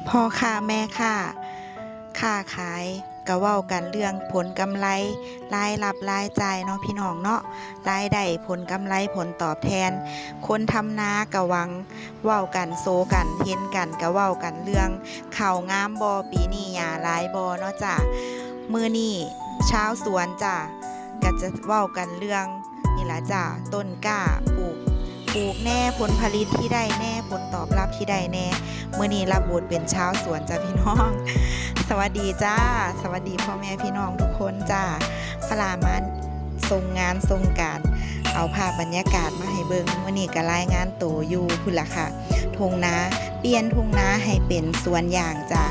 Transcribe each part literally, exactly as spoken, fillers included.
พ่อค้าแม่ค้า ค้าขาย ก็เว้ากันเรื่องผลกำไร รายรับรายจ่ายเนาะพี่น้องเนาะ รายได้ ผลกำไร ผลตอบแทน คนทำนาก็หวัง เว้ากัน โซกัน เห็นกัน ก็เว้ากันเรื่องข้าวงามบ่ ปีนี้หญ้าหลายบ่เนาะจ้า มื้อนี้ชาวสวนจ้า ก็จะเว้ากันเรื่องนี่ล่ะจ้า ต้นกล้า ปลูก ปลูกแหน่ ผลผลิตที่ได้แหน่ ผลตอบรับที่ได้แหน่ มื้อนี้รับบทเป็นชาวสวนจ้าพี่น้อง สวัสดีจ้า สวัสดีพ่อแม่พี่น้องทุกคนจ้า ฝาล่ามาส่งงานส่งการ เอาภาพบรรยากาศมาให้เบิ่ง มื้อนี้ก็รายงานโตอยู่พุ้นล่ะค่ะ ทุ่งนา เปลี่ยนทุ่งนาให้เป็นสวนยางจ้า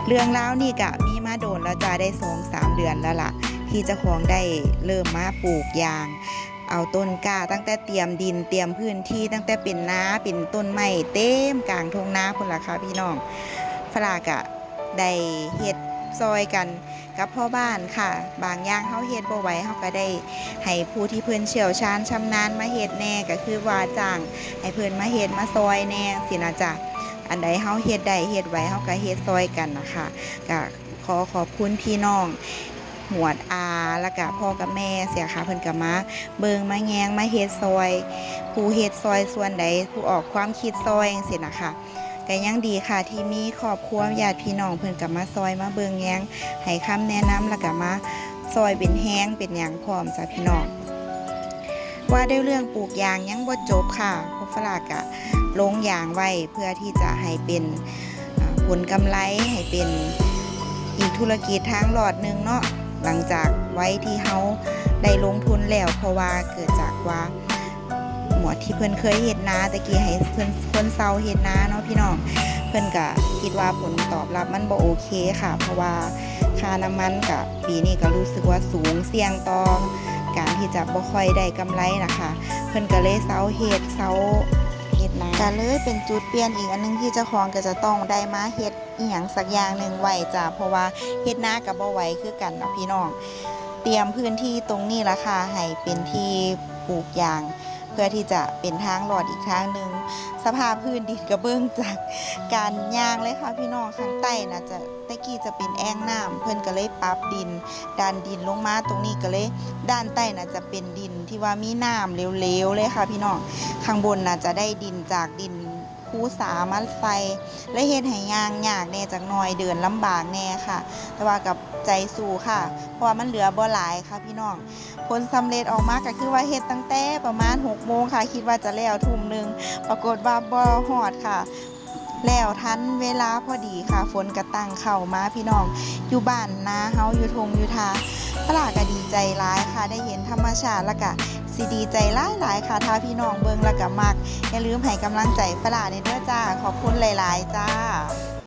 เรื่องราวนี่ก็มีมาโดนแล้วจ้า ได้สองสามเดือนแล้วล่ะ ที่เจ้าของได้เริ่มมาปลูกยาง เอาต้นกล้า ตั้งแต่เตรียมดิน เตรียมพื้นที่ ตั้งแต่เป็นนา เป็นต้นไม้ เต็มกลางทุ่งนาพุ้นล่ะค่ะพี่น้อง ฝาล่าก็ได้เฮ็ดซอยกันกับพ่อบ้านค่ะ บางอย่างเฮาเฮ็ดบ่ไหว เฮาก็ได้ให้ผู้ที่เพิ่นเชี่ยวชาญชำนาญมาเฮ็ดแหน่ ก็คือว่าจ้างให้เพิ่นมาเฮ็ดมาซอยแหน่จั่งซี้นะจ้า อันใดเฮาเฮ็ดได้เฮ็ดไหว เฮาก็เฮ็ดซอยกันน่ะค่ะ ก็ขอขอบคุณพี่น้อง หมวดอา แล้วก็พ่อกับแม่จั่งซี้ค่ะ เพิ่นก็มาเบิ่งมาแยงมาเฮ็ดซอย ผู้เฮ็ดซอยส่วนใด ผู้ออกความคิดซอยจั่งซี้น่ะค่ะ ก็ยังดีค่ะที่มีครอบครัวญาติพี่น้องเพิ่นก็มาซอยมาเบิ่งแยง ให้คำแนะนำ แล้วก็มาซอยเป็นแฮงเป็นหยังพร้อมจ้าพี่น้อง ว่าด้วยเรื่องปลูกยางยังบ่จบค่ะ เพราะฝาล่าก็ลงยางไว้เพื่อที่จะให้เป็น อ่า ผลกำไร ให้เป็นอีกธุรกิจทางรอดหนึ่งเนาะ หลังจากไว้ที่เฮาได้ลงทุนแล้ว เพราะว่าเกิดจากว่า หมวดที่เพิ่นเคยเฮ็ดนาแต่กี้ให้เพิ่นคนเซาเฮ็ดนาเนาะพี่น้อง เพิ่นก็คิดว่าผลตอบรับมันบ่โอเคค่ะ เพราะว่าค่าน้ำมันก็ปีนี้ก็รู้สึกว่าสูง เสี่ยงต่อการที่จะบ่ค่อยได้กำไรน่ะค่ะ เพิ่นก็เลยเซาเฮ็ด เซาเฮ็ดนา ก็เลยเป็นจุดเปลี่ยนอีกอันหนึ่งที่เจ้าของก็จะต้องได้มาเฮ็ดอิหยังสักอย่างหนึ่งไว้จ้า เพราะว่าเฮ็ดนาก็บ่ไหวคือกันเนาะพี่น้อง เตรียมพื้นที่ตรงนี้ล่ะค่ะ ให้เป็นที่ปลูกยาง เพื่อที่จะเป็นทางรอดอีกทางหนึ่ง สภาพพื้นดินก็เบิ่งจากการย่างเลยค่ะพี่น้อง ข้างใต้น่ะจะ แต่กี้จะเป็นแอ่งน้ำ เพิ่นก็เลยปรับดิน ดันดินลงมา ตรงนี้ก็เลย ด้านใต้น่ะจะเป็นดินที่ว่ามีน้ำเหลวๆเลยค่ะพี่น้อง ข้างบนน่ะจะได้ดินจากดินคูสามาใส่ เลยเฮ็ดให้ย่างยากแหน่จักหน่อย เดินลำบากแหน่ค่ะ แต่ว่าก็ใจสู้ค่ะ เพราะว่ามันเหลือบ่หลายค่ะพี่น้อง ผลสำเร็จออกมาก็คือว่าเฮ็ดตั้งแต่ประมาณหกโมงค่ะ คิดว่าจะแล้วทุ่มหนึ่ง ปรากฏว่าบ่ฮอดค่ะ แล้วทันเวลาพอดีค่ะ ฝนก็ตั้งเข้ามาพี่น้อง อยู่บ้านนาเฮา อยู่ท่งอยู่ท่า ฝาล่าก็ดีใจหลายค่ะ ได้เห็นธรรมชาติ แล้วก็สิดีใจหลายๆค่ะ ถ้าพี่น้องเบิ่งแล้วก็มัก อย่าลืมให้กำลังใจฝาล่าแหน่เด้อจ้า ขอบคุณหลายๆจ้า